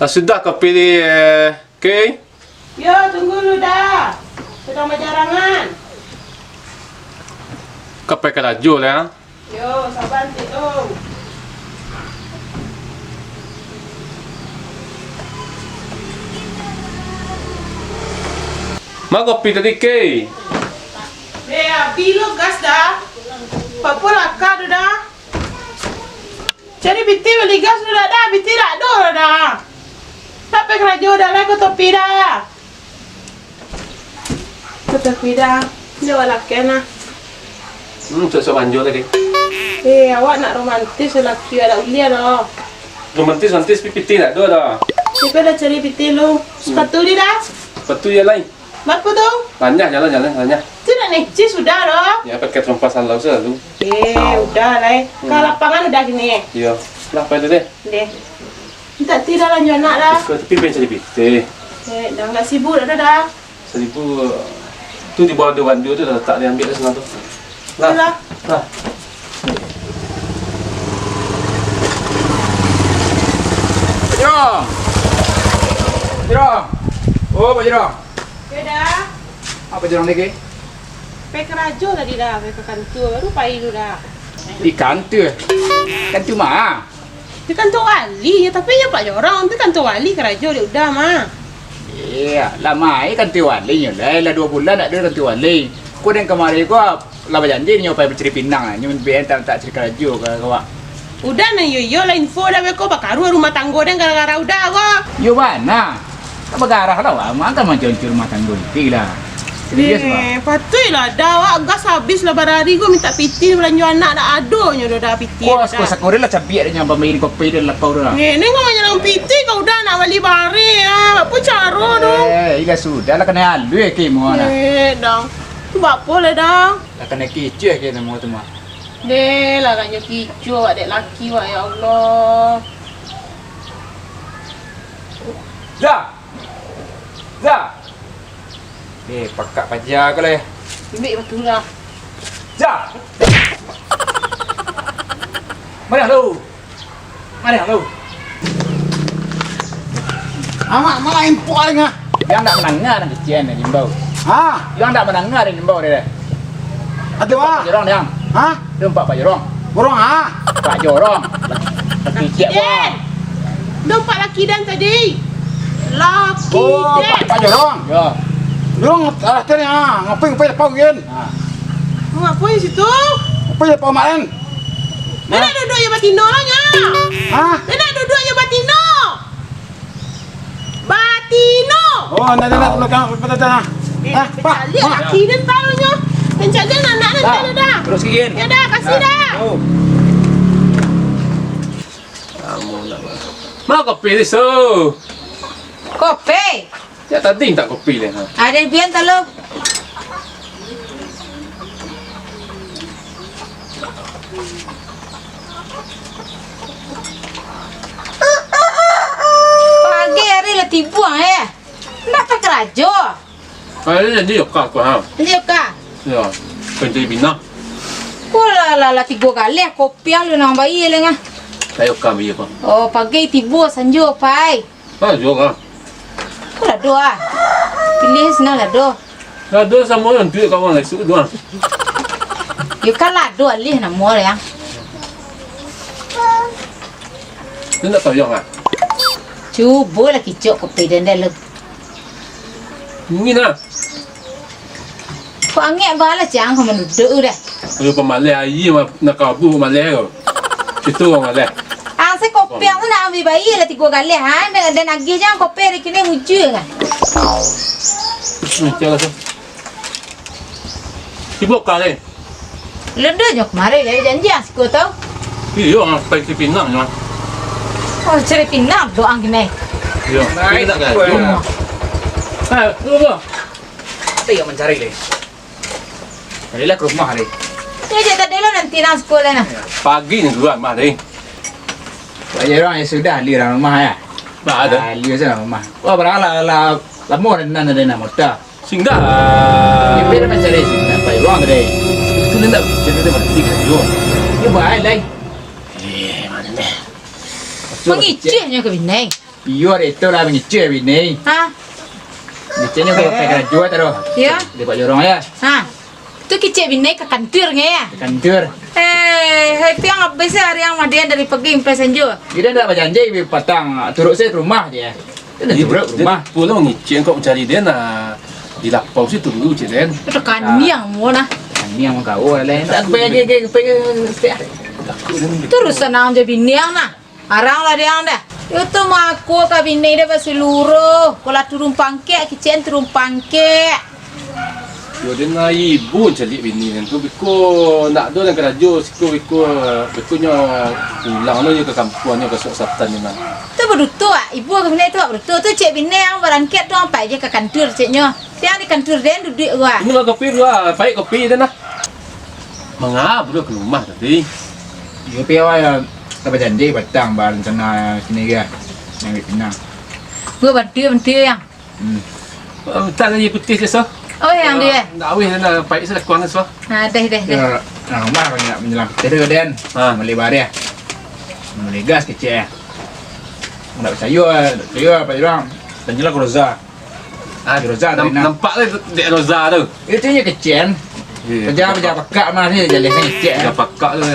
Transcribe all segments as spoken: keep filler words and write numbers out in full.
Lah sudah kopi di, eh, Kei? Yo, tunggu lu dah. Sadang bajarangan. Ka pai karajo lah, ha? Yo, sabar, Cik, tu. Ma kopi tadi, Kei? Eh, abih lo gas dah. Papo laka tu dah. Cari pitih bali gas tu dak ado, pitih dak ado dah. Sampai karajo dah lah, ko topi dah. Ko topi dah. Jawab lakian lah. Hmm, sok-sok manjo tadi. Eh, awak nak romantis laki awak dak buliah doh. Romantis, romantis, pi-, pitih dak ado dah. Cubo lah cari pitih lu. Sepatu ni dah. Sepatu yang lain. Bapo tu? Lanyah, jalan, jalan, lanyah. Tu nak necis sudah doh. Ya, pakai terumpas halau selalu. Eh, udah lah, eh. Ka lapangan udah kini, eh. Iyo. Lah, pai tu deh. Deh. Mintak ti dah lanjut nak dah. Iko tapi pai cari pitih. Eh, dah nggak sibuk dah, dah. Saribu tu di bawah dua bandu tu dah letak, diambil dah sana tu. Lah. Lah. Lah. Pak Jerong. Jerong. Oh, Pak Jerong. Yo dah. Apo Jerong lagi? Pai karajo tadi dah, pai ka kantua, baru pai tu dah. Di kantua? Kantua ma? Di kantua wali, yo, tapi yo Pak Jorong, tu kantua wali karajo dek Uda mah. Iyo, lah mai kantua wali nyo, lah, lah duo bulan dak ado kantua wali. Ko den kamari ko lah bajanji nyo pai mancari pinang, nyo bian tak, tak cari karajo ka, ka awak. Uda nan iyo-iyo lah info dah beko, bakaruah rumah tanggo den gara-gara Uda ko. Iyo bana. Kan bagarah lah, Wak. Mak kan mancuncur rumah tanggo iti lah. Serius, Wak. Eh, patuik lah, dah, Wak. Gas habis lah barari ko mintak pitih balanjo anak, dak ado nyo doh dah pitih. Kos, kos, aku rela cabiak dek nyo, pambali kopi dek lapau tu lah. Eh, ni ngomong nyo pitih kau dah nak bali bareh, ah. Apo caro tu? Eh, ilah sudah lah, kanai alui kimo nah. Eh, dah. Tu bapo lah, dah? Lah kanai kicik ke namo tu mah. Deh, lah kanai kicik awak dek laki, Wak, ya Allah. Dah. Za! Eh, pakak paja ko lai. Ambiak batu lah. Za! Mariah lu! Mariah lu! Amak malah impok lai ngah. Yang ndak mandanga nan kecil nan diimbau. Ha? Yang ndak mandanga nan diimbau dia. Ado, ah. Jorong, Dang. Ha? Ado nampak Pak Jorong? Jorong, ah. Pak Jorong. Laki ciek, Bang. Ado nampak laki den tadi. Laki den. Oh, Pak, Pak Jorong. Yo. Jorong, ah, tadi, ah, ngapo, ngapo lapau gin? Ha. Ngapo di situ? Ngapo lapau kemarin? Den nak duduak jo batino lah nyo. Ha? Den nak duduak jo batino. Batino. Oh, nah, nah, nah, belakang, belakang, nah. Eh, ah, Pak, Pak. Laki den tahu nyo. Kencang den anak den tahu dah. Terus gigin. Ya dah, kasih dah. Oh. Ma kopi di su? Kopi? Ya, tadi mintak kopi deh, ha. Ado pian talo. Pagi hari lah tibuang, eh. Ndak pai karajo. Kayaknyo jadi yo ka ko, ha. Jadi yo ka? Yo, pai cari pinang. Ko lah, lah, lah tigo kali, kopi lu nan bayia lai ngah. Ayo ka bayia ko. Oh, pagi tibo, sanjo pai. Ah, juo ka. Ko lah ado ah. Pilih sinan lah ado. Lah ado samo nan tu kawan lah, sudah. Yo kan lah ado alih namo lah yang. Ni ndak tayang ah. Cubolah kicok kopi den deh lu. Dingin ah. Kok angek balah cang ko manduduak tu deh. Ayo pamaleh aia ma-, nak kabu pamaleh ko. Itu urang maleh. Ah, se kopi ang tu nak ambiak bayia lah tigo kali, ha? Den, den agiah jan kopi ari kini mujua kan. Hmm, cak lah tu. Sibuk kali. Lunda nyo kamari, jadi janji ah siko tu. Iyo, ah, pai cari pinang nyo. Oh, cari pinang doang kini. Iyo, naik pinang kan? Siko, ya. Eh, lu apa? Tapi yang mencari deh. Carilah ke rumah deh. Ya, jadi tadi lo nanti nang siko lah nah. Pagi ni keluar mah deh. Pak Jerong, ya sudah, li dalam rumah ya. Bah, ada. Ah, li dalam rumah. Wah, barang lah, lah, lamo dah nan ada nak motor. Singgah. Tapi dah mencari sih, nak pai ruang tadi. Itu dia tak cerita dia berhenti kan, Jun? Dia baik, lai. Eh, mana ni? Mangicihnya ke bini. Iyo, dek tu lah mangecek bini. Ha? Ngeceknyo ka, ka karajo taruih. Iyo. Di Pak Jorong ya. Ha. Tu kecek bini ka kantur nge ya? Ka kantur. Eh, hai piang abih se ari ang madian dari pagi sampai sanjo. Jadi ndak bajanji patang, turun se ka rumah je. Turun ka rumah. Pulang ngecek kok mancari den, ah, di lapau situ dulu, cek den. Udah kaniang mo nah. Kaniang mo kau lah. Tak, aku pergi, pergi, pergi, pergi. Tu urusan ang jo bini ang nah. Arang lah diang dah. Yo tu mako ka bini dia basiluru. Kalau turun pangkek, kicen turun pangkek. Yo, den lah ibu caliak bini den tu. Biko ndak ado nan karajo siko, biko, biko nyo pulang lo nyo ka kampuang nyo ka Suak Satan ni mah. Tu baduto ah, ibu ka bini tu baduto tu cek bini ang barangkek tu ampai je ka kantur ceknyo. Tiang di kantur den duduak gua. Ini lah kopi dua, paik kopi den lah. Manga buruak ka rumah tadi? Iyo, pi awak lah bajanji patang, barancana sini ga, ambiak pinang. Buruak bantu, bantu, Yang. Hmm. Eh, mintak aia putiah, so. Oh, Yang, eh, dia. Ndak awih, nak paik, sudah kurang, so. Ah, deh, deh, deh. Ya, nah, rumah banyak menjelang putiah tu, Den. Ha. Mali bareh. Mali gas kecil. Ndak percaya, ndak percaya, Pak Jorong. Tanyalah ka Roza. Ah, Roza nam-, tadi nah. Nampak lah dek Roza tu. Itu nyo kecil. Iya, kerja, kerja pakak mah ni, jaleh ni kecil. Kerja pakak tu.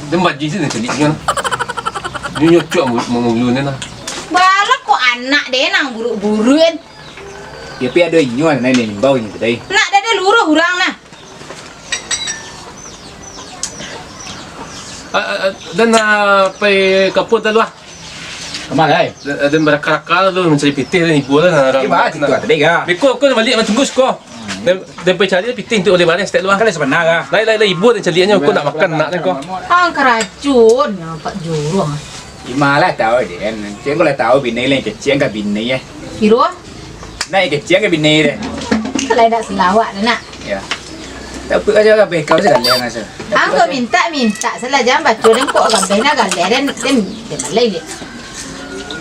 Dia bajing sini calik kan. Dia nyocok mu-, mangulu ni lah. Bala kok anak dia nang buruk-buruk kan. Ya, pi ado inyo lah, nah, ni imbau inyo tadi. Nak dah ada luruh urang nah. Ah, ah, ah, dan, ah, pai kapun tu lah. Kama lai? Dan, dan baraka-raka tu mancari pitih dan ibu lah, nah, orang. Iba, situ tadi ga. Beko, aku balik macam bus ko. Dan, dan pai cari pitih untuk oleh barang setek luar. Kan sebenar ga. Lai, lai, lai, ibu dan caliaknya, aku nak makan nak ko. Ang karacun, nampak jorong. Ima lah tahu, Den. Cik, aku lah tahu bini lai kecil ka bini, eh. Kiro? Nak kecil ka bini, deh. Kalau nak selawak, dah nak. Ya. Tak apa, aja lah, kau sekali yang asa. Angko minta, minta salah, jangan baco den kok, kabeh nah galeh den, den, den malai deh.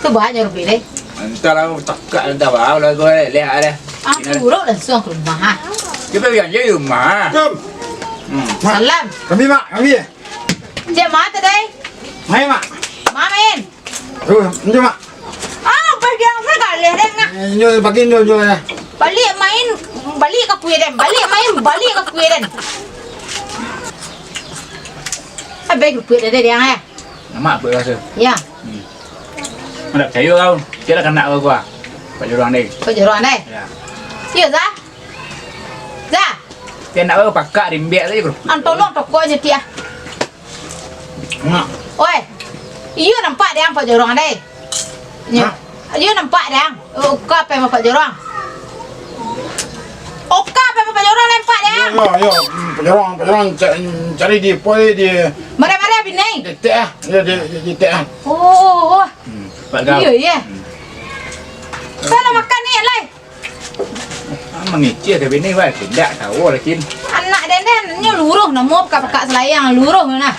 Tu banyak rupiah deh. Entah lah, takak, entah apa lah, gue lihat deh. Ah, buruk langsung ka rumah, ha. Kita biar je di rumah. Jom. Hmm. Salam. Kami, Mak, kami. Cik, ma tadi? Main, Mak. Ma main. Oh, injo, Mak. Ah, bagi ang sagaleh den nah. Eh, injo, pagi injo, injo, ya. Balik main, balik ka kuih den. Balik main, balik ka kuih den. Abih kuih den, den, ya. Nama apa rasa? Ya. Hmm. Ndak picayo kau. Kira kanak kau gua. Pak Jorong deh. Pak Jorong deh? Ya. Iya, Za? Za? Kena kau pakak rimbek saja, bro. Ang tolong tokonya, Tia. Mak. Oi. Iyo nampak deh ang Pak Jorong deh. Iyo. Mak. Iyo nampak deh ang. Oka apa yang Pak Jorong? Oka apa yang Pak Jorong nampak deh ang? Yo, yo, yo. Hmm, Pak Jorong, Pak Jorong ca-, cari di, apa di, di Mare-mare bini. Di tek ah. Ya, di, di, di tek ah. Oh, oh, oh. Hmm. Pak Gau. Iyo, iya. Hmm. Salah makan ni, lai. Ah, mangicik ka bini, wah, indak tahu lah, Cin. Anak den, den, nyo luruh, namo pakak-pakak salayang, luruh nah.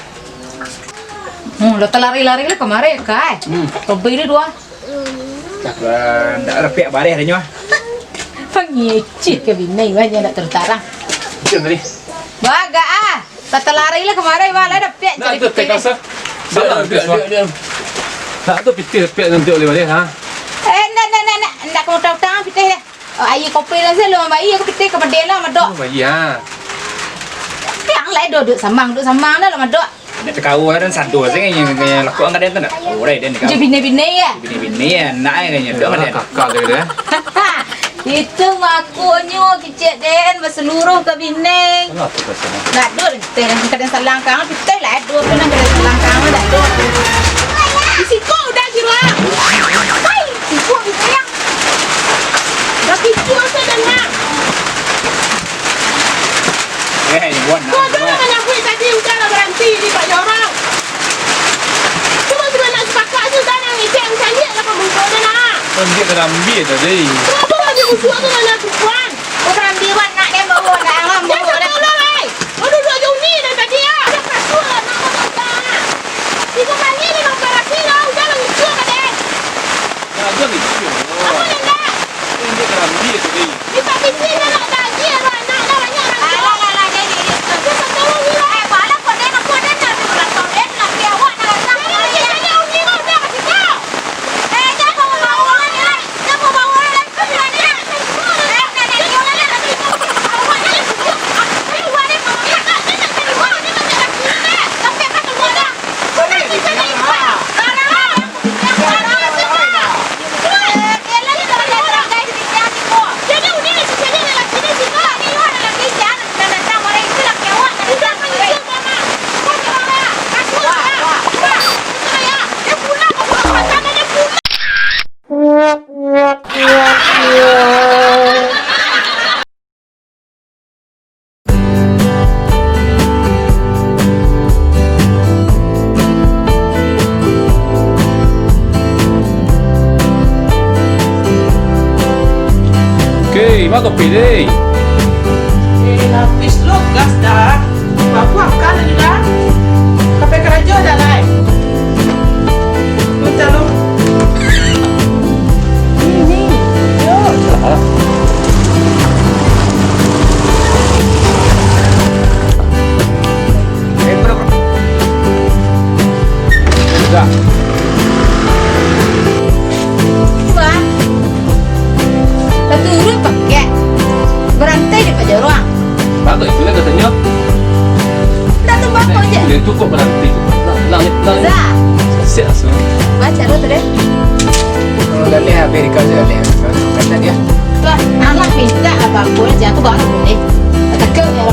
Hmm, lah talari-lari lah kamari, kai. Hmm. Tobi dia dua. Tak lah, ndak ada piak bareh dah nyo. Mangicik ka bini, wah, nyo ndak tertarang. Cin tadi. Bagak ah. Tatalari lah kamari, wah, lah dapek. Nah, cari tu pitih teh ni. Kasar. Salah, diam, diam, diam. Nak tu pitih dapek nanti oleh balik, ha? Eh, ndak, ndak, ndak, ndak. Ndak ka utang-utang pitih deh. Oh, aia kopi lah, saya lu mambai, aku pitih ka madai lah, madok. Oh, baik, ha. Tapi ang lai duduk samang, duduk samang dah lah, madok. Ndak takau lah, dan sado saja yang, yang lakuk angkat dia tu ndak. Oh, rai, dia ndak. Je bini-bini ya? Bini-bini ya, nak ya, kayaknya. Duduk angkat dia. Kakak dia, dia. Itu makonyo kicik den basaluruh ka bini. Kenapa kau sana? Nak dur teh kadang salang kang, pitih lah dur kadang kadang salang kang, nak dur. Di siko udah gila. Hai, siko gitu ya. Dah kicik saya dengar. Eh, buat nak. Kau jangan menyahui tadi udah lah berhenti di Pak Jorong. Cuma sudah nak sepakat sudah nak ngecek, caliak lah pembunuhnya nak. Kan dia kerambia tadi. Kenapa lagi musuh tu nak lakukan? Kau kerambia buat nak dia bawa nak alam bawa dah. Tolong, eh. Kau duduk aja uni dari tadi ya. Ada kasut lah nak kau tak. Tiga kali ni nak operasi lah, udah lah ngecek kat dia. Nah, dia ngecek. Apa yang dah? Kan dia kerambia tadi. Kita bikin nak gaji, anak, anak banyak orang tua. Alah, alah, alah, dia, dia, dia. Dia tak tahu ni lah. Eh, bala kau dia, nak kau dia, nak dia ulang tahun dia, nak dia awak, nak datang. Saya nak cakap dia uni kau, dia kasih tahu. Eh, jangan kau Kopi deh. Eh, habis lo gas dah. Baku akal lagi dah. Sampai karajo dah, lai. Minta lo. Ni, ni. Yo. Eh, bro. Dah. Wah. Baturun pakai. Barantai di pajaruang. Bagus, itu lah katonyo. Ndak tu bako je. Dia tu kok barantai. Nah, nah, nah. Za. Siap semua. Baca tu tadi. Kalau dah leh habis di kau je, leh. Kata dia. Tuan, anak minta apa-apa je, aku baru boleh. Takut ya,